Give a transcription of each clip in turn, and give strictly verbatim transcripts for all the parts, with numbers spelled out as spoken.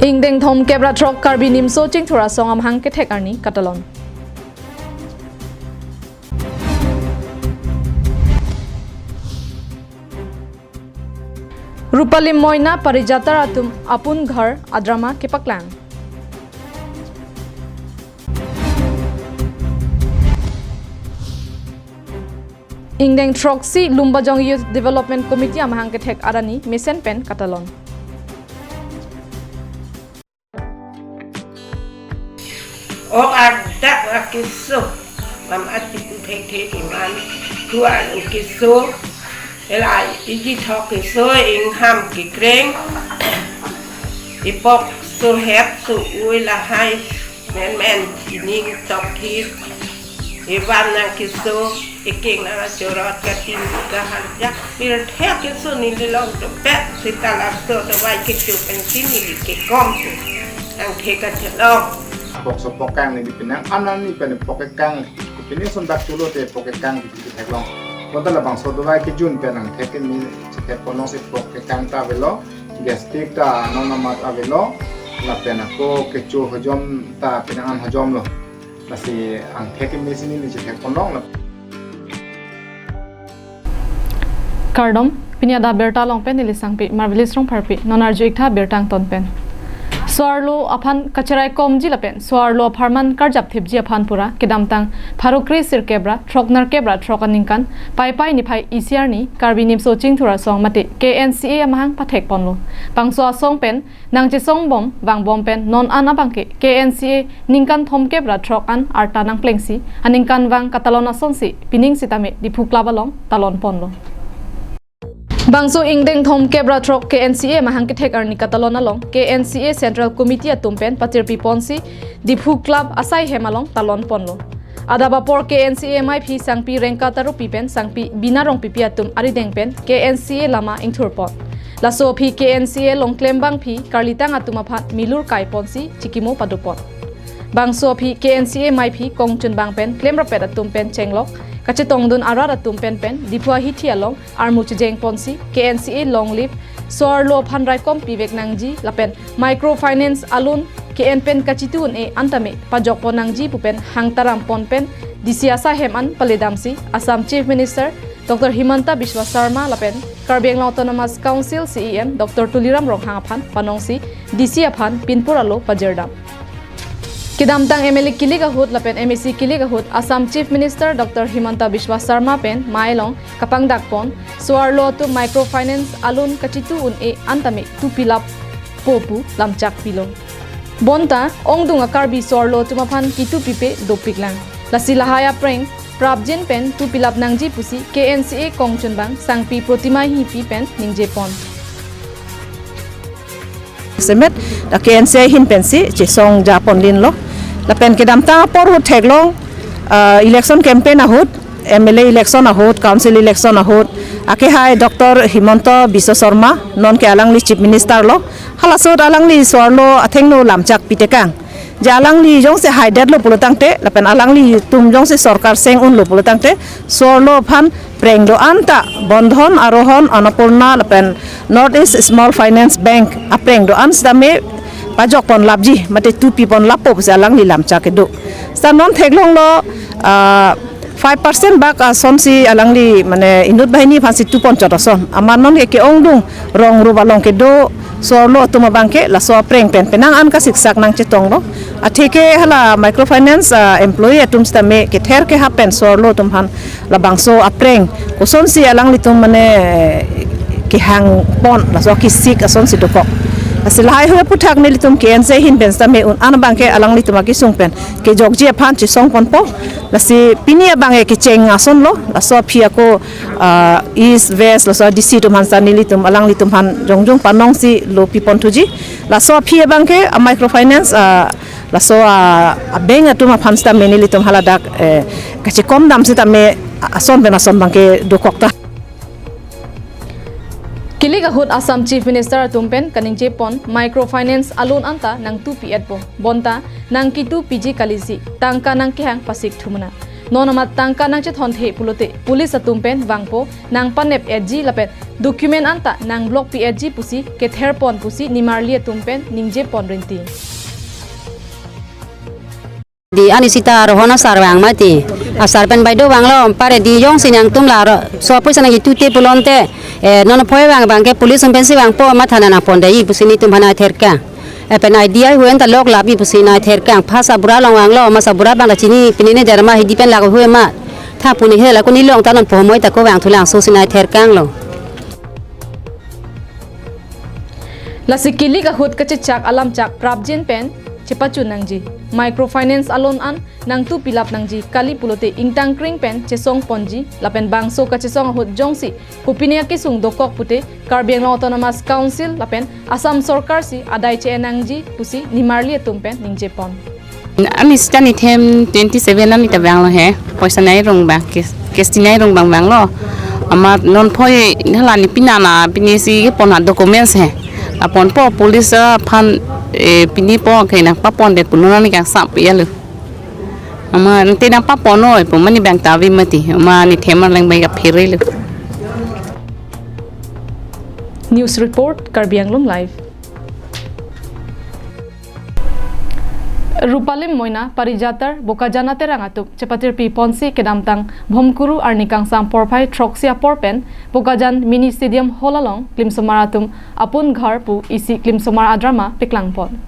Ingdeng thomkep ra throk Karbi Nimso Chingthur Asong amahang kethek arni katalon. Rupali Moina Parijatar atum Apun Ghar adrama kepaklang. Ingdeng throksi Lumbajong Youth Development Committee amahang kethek arni mesen pen katalon. Ok, adak akeso, mam ati pu thekthe iman, tuan akeso, elai iji thok keso, ingham kekreng, ipok so hep so ui lahai, menmen, ining tok thir, ivan nang keso, iking nang chorot katim kahar jak, pirthek keso neli long topet, sita laso dawai kecho pensi neli kekom tu. Angthek kachelong. Pok so pok kang neli penang, anan ni pen pok kang. Pini son dak tulo te pok kang di theklong. Bonta labangso dawai kejun pen angthek kemi chethek ponlongsi pok kang ta avelo, gastric ta non amat avelo, lapen ako kecho hojom ta penang an hojom lo. Lasi angthek kemi si neli chethek ponlong la. Kardom, pini adak birta along pen neli sangpi Marvelous Rongpharpi, non arju iktha birta angton pen. So-arlo aphan kacheraikomji lapen so-arlo apharman karjapthipji aphan pura kedamtang pharo kre sirkep ra throk nerkep ra throk aningkan Paipai niphai isi arni Karbi Nimso Chingthur Asong mate K N C A amahang pathek ponlo. Bangso asong pen nangchesong bom vangbom pen non an abangke K N C A ningkan thomkep ra throk an arta nangplengsi aningkanvang katalon asonsi pining sitame Diphu Club along talon ponlo. Bangso ingdeng thomkep ra throk K N C A amahang kethek arni katalon along K N C A Central Committee atum pen patirpi ponsi Diphu Club asai hem along talon ponlo. Adap apor K N C A maiphi sangpi Rengka Tarupi pen sangpi Bina Rongpipi atum arideng pen K N C A lama ingthur pon. Laso aphi K N C A along klembangpi karlitang atum aphan milur kai ponsi chikimo pado pon. Bangso aphi K N C A maiphi kongchunbang pen klemrapet atum pen chenglok kachetongdun arat atum pen pen Diphu ahithi along armu chejeng ponsi K N C A long live, so-arlo aphan raikom pivek nangji lapen microfinance a-loan ke-en pen kachitu un-e an tame pajok pon nangji pu pen hangtaram pon pen D C asai hem an paledamsi Assam Chief Minister Doctor Himanta Biswa Sarma lapen Karbi Anglong Autonomous Council C E M Doctor Tuliram Ronghang aphan panongsi D C aphan pinpur alo pajirdam. Kedamtang M L A kilik ahut lapen M A C kilik ahut Assam Chief Minister Doctor Himanta Biswa Sarma pen mai along kapangdak pon so-arlo atum microfinance a-loan kachitu un-e an tame tupilappo pu lamchak pilo. Bonta ongdung a-Karbi so-arlo atum aphan kitu pipe dopiklang. Lasi lahai apreng prapjin pen tupilap nangji pusi K N C A kongchunbang sangpi Protima Enghipi pen ningje pon. Semet, da K N C A ahin pensi chesong ja pon linlo. Lapen kedamtang apor ahut theklong, ah, election campaign ahut, M L A election ahut, council election ahut, akehai Doctor Himanta Biswa Sarma, non ke alangli Chief Minister lo. Halaso ahut alangli so-arlo athengno lamchak pitekang. Je alangli jongsi haidetlo pulo tangte, lapen alanglitum jongsi sorkar seng unlo pulo tangte, so-arlo aphan preng do-an ta, Bandhan, Arohan, Annapurna, lapen North East Small Finance Bank apreng do-an sitame pajok ponlapji, mate tupi ponlappo pusi alangli lamchak kedo. Sita non theklonglo, ah, five percent bak asonsi alangli mane inut banghini aphansi tu ponchot ason. Amat non ke ke-ongdung rong rup along kedo so-arlo atum abangke laso apreng pen penang an kasiksak nangchetonglo. Atheke hala microfinance, ah, employee atum sitame kether kehap pen so-arlo atum aphan labangso apreng kosonsi alanglitum mane kehang pon laso kesik asonsi dokok. Lasi lahai hui aphuthak nelitum K N C A ahin pen sitame un-an abangke alanglitum akesung pen kejokji aphan chesong ponpo. Lasi pini abangke kecheng asonlo, laso aphi ako, ah, East, West, laso D C atum aphan sa nelitum alanglitum aphan jongjung panongsi lo pi ponthuji. Laso aphi abangke a-microfinance, ah, laso, ah, a-bank atum aphan sitame nelitum haladak, eh, kachekom dam sitame ason pen ason abangke dokok ta. Kilik ahut Assam Chief Minister atum pen kaningje pon microfinance a-loan anta nangtupi-etpo, bonta nangkitupiji kalisi tangka nangkehang pasik thumna. Non amat tangka nangchethon the pulote police atum pen vangpo nangpanep etji lapen document anta nang block pi etji pusi kether pon pusi nimarli atum pen ningje pon rinti. Di ani sita rohon asar vang mati. Asar pen baido vanglo, pare di jongsi nangtum la ro, so pusi nang itu te pulote, eh, non phoi vang abang ke police pensi vangpo, mathana nangpon dei pusi netum aphan nangtherkang. Eh, pen idea hui anta lok labi pusi nangtherkang. Phas abura along vanglo, masa abura abang ta chini, pini ne derma hidi pen lak hui ma. Tha puni he la kuni long ta non pomoi ta ko vangthulang so si nangtherkanglo. Lasi kilik ahut kachechak alamchak prapjin pen chepachun nangji. Microfinance a-loan an nangtu pilap nangji kali pulote ingtangkring pen chesong ponji lapen bangso kachesong ahut jongsi kopine akesung dokok pute Karbi Anglong Autonomous Council lapen Assam Sorkar si adai che-en nangji pusi nimarli atum pen ningje pon. Ami sita nithem twenty seven ami ta vanglo he. Poisa nai rong bang, kes, kes tinai rong bang vanglo. Amat non phoi hala ni pinana pini si kepon ha documents he. Laponpo police aphan, eh, pini po ke nangpapon det punon ani kangsam pi alu. Amat nte nangpapon noi pu mani bang ta ave mati. Amat nithem arleng bang kaphere lo. News report, Karbi Anglong Live. Rupalim Moina Parijatar Bokajan aterang atum chepatirpi ponsi kedamtang Bhomkuru arni kangsam porphai throksi apor pen Bokajan Mini Stadium Hall along klimsomar atum Apun Ghar pu isi klimsomar adrama paklang pon.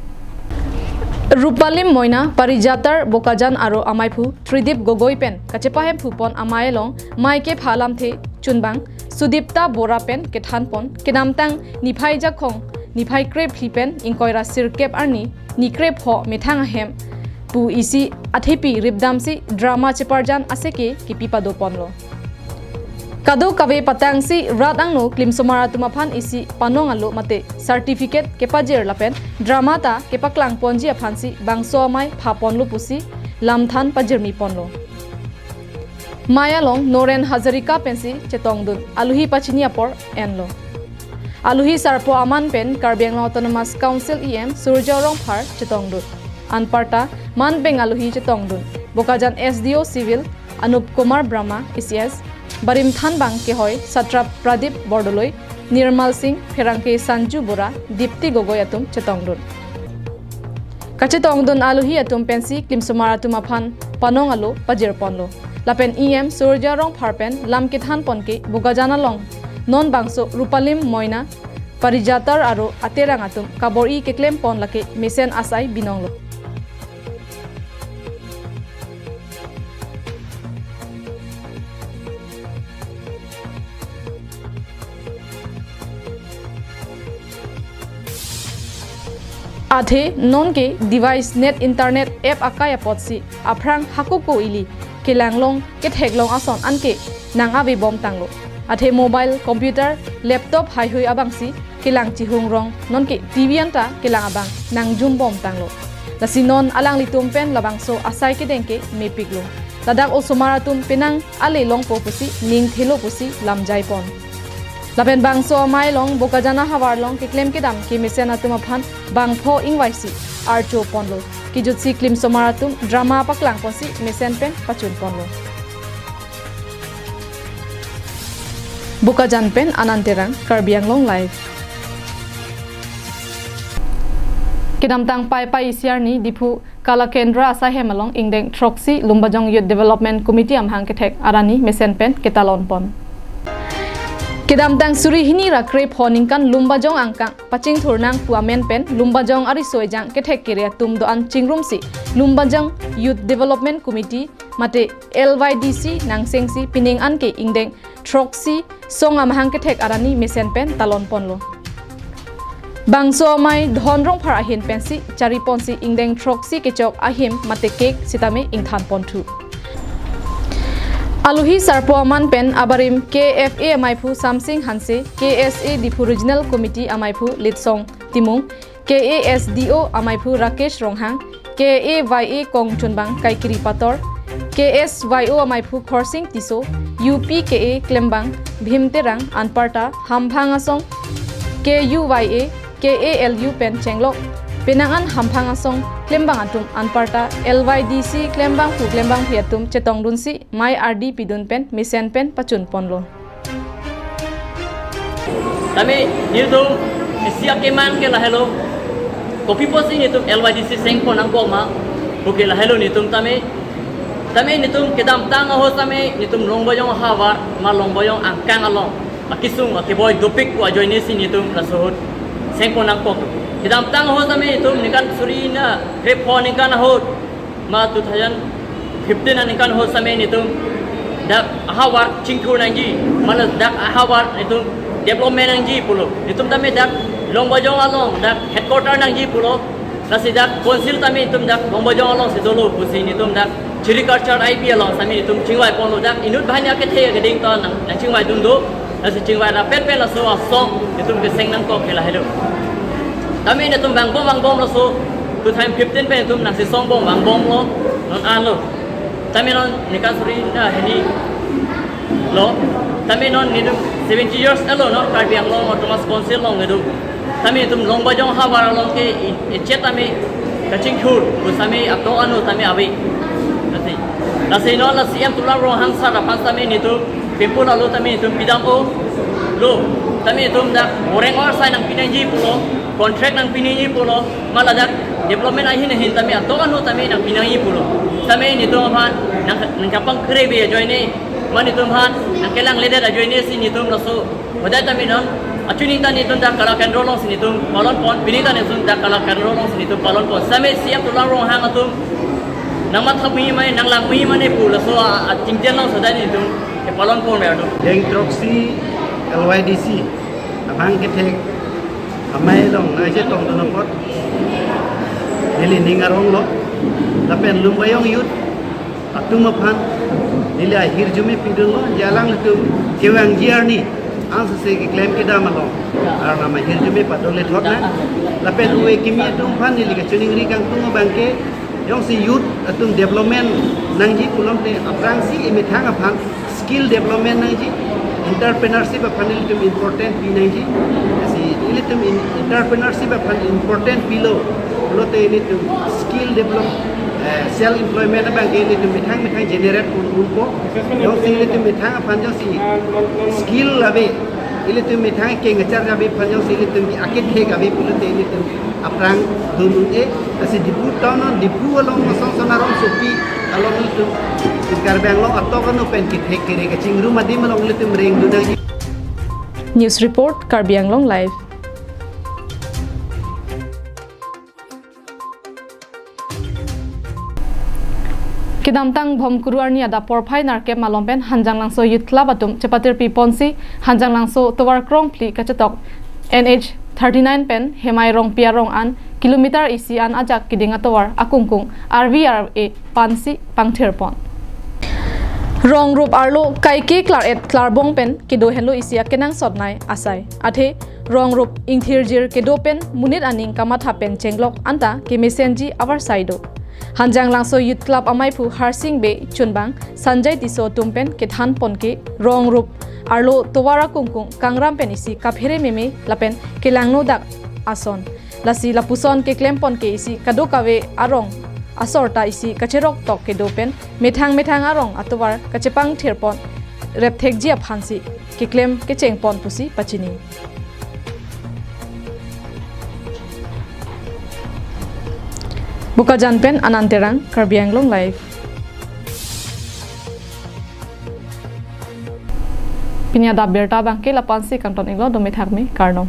Rupalim Moina Parijatar Bokajan aro amaiphu Tridip Gogoi pen kachepahemphu pon amei along mei kepha alamthe chunbang Sudipta Bora pen kethan pon kedamtang niphai jakhong niphai krephli pen ingkoi ra sirkep arni ni krepho methang ahem pu isi athepi ripdamsi drama cheparjan aseke kipi pado ponlo. Kadokave patangsi rat angno klimsomar atum aphan isi panong alo mate certificate kepajir lapen drama ta kepaklang ponji aphansi bangso amei pha ponlo pusi lamthan pajirmi ponlo. Mei along Noren Hazarika pensi chetongdun aluhi pachini apor enlo. Aluhi sarpo aman pen Karbi Anglong Autonomous Council E M Surjya Rongphar chetongdun. Anparta manpeng aluhi chetongdun Bokajan S D O Civil Anup Kumar Brahma A C S, barim thanbang kehoi Satrap Pradip Bordoloi, Nirmal Singh, pherangke Sanju Bora, Dipti Gogoi atum chetongdun. Kachetongdun aluhi atum pensi klimsomar atum aphan panong alo pajir ponlo. Lapen E M Surjya Rongphar pen lam kethan pon ke Bokajan along non bangso Rupalim Moina Parijatar aro aterang atum kabor-i keklem pon lake mesen asai binonglo. Athe nonke device net internet app akai apotsi aphrang hakoko ili kelanglong ketheklong ason anke nang ave bom tanglo. Athe mobile, computer, laptop haihui abangsi kelang chihung rong nonke T V anta kelang abang nangjum bom tanglo. Lasi non alanglitum pen labangso asai kedeng ke mepiklo. Ladak osomar atum penang ale longpo pusi ning thelo pusi lamjai pon. Lapen bangso amei along Bokajan ahavar along keklem kedam kemesen atum aphan bangpho ingvaisi archo ponlo. Kejutsi klimsomar atum drama paklang ponsi mesen pen pachun ponlo. Bokajan pen Anand Terang, Karbi Anglong Live. Kedamtang Paipai isi arni Diphu Kala Kendra asaihem along ingdeng throksi Lumbajong Youth Development Committee amahang kethek arani mesen pen ketalon pon. Kedamtang suri hini ra krepho ningkan Lumbajong angkang pachingthur nang pu amen pen Lumbajong ariso ejang kethek kere atum do-an chingrumsi Lumbajong Youth Development Committee mate L Y D C nangsengsi pining anke ingdeng throksi song amahang kethek arani mesen pen talon ponlo. Bangso amei Dhon Rongphar ahin pensi chari ponsi ingdeng throksi kechok ahim mate cake sitame ingthan ponthu. Aluhi sarpo aman pen abarim K F A amaiphu Samsing Hanse, K S A Diphu Regional Committee amaiphu Litsong Timung, K A S D O amaiphu Rakesh Ronghang, K A Y A kongchunbang Kaikiri Pator, K S Y O amaiphu Khorsing Tisso, U P K A klembang Bhim Terang, anparta hamphang asong K U Y A, K A L U pen chenglok Penang an hamphang asong klembang atum anparta L Y D C klembangphu klembangphi atum chetongdunsi mei ardi pidun pen mesen pen pachunponlo. Tame netum isi akeman ke lahelo. Kopi pusi netum L Y D C sengpon nangkok ma? Oke, lahelo netum tame. Tame netum kedamtang ahut tame netum Longbojong ahavar ma Longbojong angkang along akesung akeboi dopik pu ajoinesi netum laso ahut sengpon nangkok. Kedamtang ahut tame netum ningkan suri na krepho ningkan ahut ma two thousand fifteen aningkan ahut tame netum dak ahavar chingthur nangji, mala dak ahavar netum development nangji pulo. Netum tame dak Longbojong along dak headquarter nangji pulo. Lasi dak council tame netum dak Longbojong alongsi dolo pusi netum dak sericulture I P along tame netum chingvaiponlo, dak inut banghini akethe akeding ta nang, nangchingvaidun do. Lasi chingvai rapet pen laso asong netum keseng nangkok ke lahelo. Tame netum vangbom vangbom laso two thousand fifteen pen netum nangchesongbom vangbomlo, non anlo. Tame non ningkan suri na hini lo. Tame non netum seventy years elo non Karbi Anglong Autonomous Council along kedo. Tame netum Longbojong ahavar along ke i-, echet tame kachingthur pu tame atok anu tame ave. Lasi, lasi non la C M Tuliram Ronghang sir aphan tame netum pemphu lalo tame netum pidam-olo. Tame netum dak boreng or sai nangpi nangji pulo, contract nangpi nangji pulo, mala dak development ahin ahin tame atok anu tame nangpi nangji pulo. Tame netum aphan nang, nangkapangkre ave ajoine, ma netum aphan nangkelangledet ajoinesi netum laso hodai tame non achuning ta netum dak Kala Kendro alongsi netum palonpon, pining ta netum dak Kala Kendro alongsi netum palonpon. Tame C M Tuliram Ronghang atum nangmatha mui mane, nanglang mui mane pu laso a, achingjan along sodai netum kepalonpon ave atum. Deng throksi L Y D C abang kethek amei along nangchetongdun apot neli ning aronglo. Lapen Lumbajong youth atum aphan neli ahirjume pidunlo, je alanglitum kevangji arni angsese keklem kedam along arnam ahirjume padole thot nang. Lapen ove kimi atum aphan neli kachiningri kangtung abang ke, jongsi youth atum development nangji pulote aphrangsi emethang aphan skill development nangji, entrepreneurship aphan ilitum important pi nangji. Lasi ilitum in-, entrepreneurship aphan important pilo pulote ilitum skill develop, eh, self employment abang ke ilitum methang methang generate un-, unpo. Jongsi ilitum methang aphan jongsi skill ave, ilitum methang kengchar ave aphan jongsi ilitum ke akethek ave pulote ilitum aphrang dun un-e. Lasi Diphu town, Diphu along masong sonarong sopi along ilitum Karbi Anglong atok anu pen kethek kere kachingrum adim along ilitum rengdun nangji. News report, Karbi Anglong Live. Kedamtang Bhomkuru arni adap porphai nerkep malom pen Hanjanglangso Youth Club atum chepatirpi ponsi Hanjanglangso tovar krongphli kachetok N H thirty-nine pen Hemai Rongpi arong an kilometer isi an ajak keding atovar akungkung R V R A pansi pangthir pon. Rong rup arlo kaike klar-et klarbong pen kedo henlo isi akenangsot nei asai. Athe rong rup ingthirjir kedo pen monit aning kamatha pen chenglok anta kemesenji avarsai do. Hanjanglangso Youth Club amaiphu Harsing Bey chunbang Sanjay Tisso atum pen kethan pon ke rong rup arlo tovar akungkung kangram pen isi kaphere meme lapen kelangno dak ason. Lasi lapuson keklem pon ke isi kadokave arong asor ta isi kacherok tok kedo pen methang methang arong atovar kachepangthir pon repthekji aphansi keklem kecheng pon pusi pachini. Bokajan pen Anand Terang, Karbi Anglong Live. Pini adap birta abangke lapu-ansi kangton iklo, dome thakme, kardom.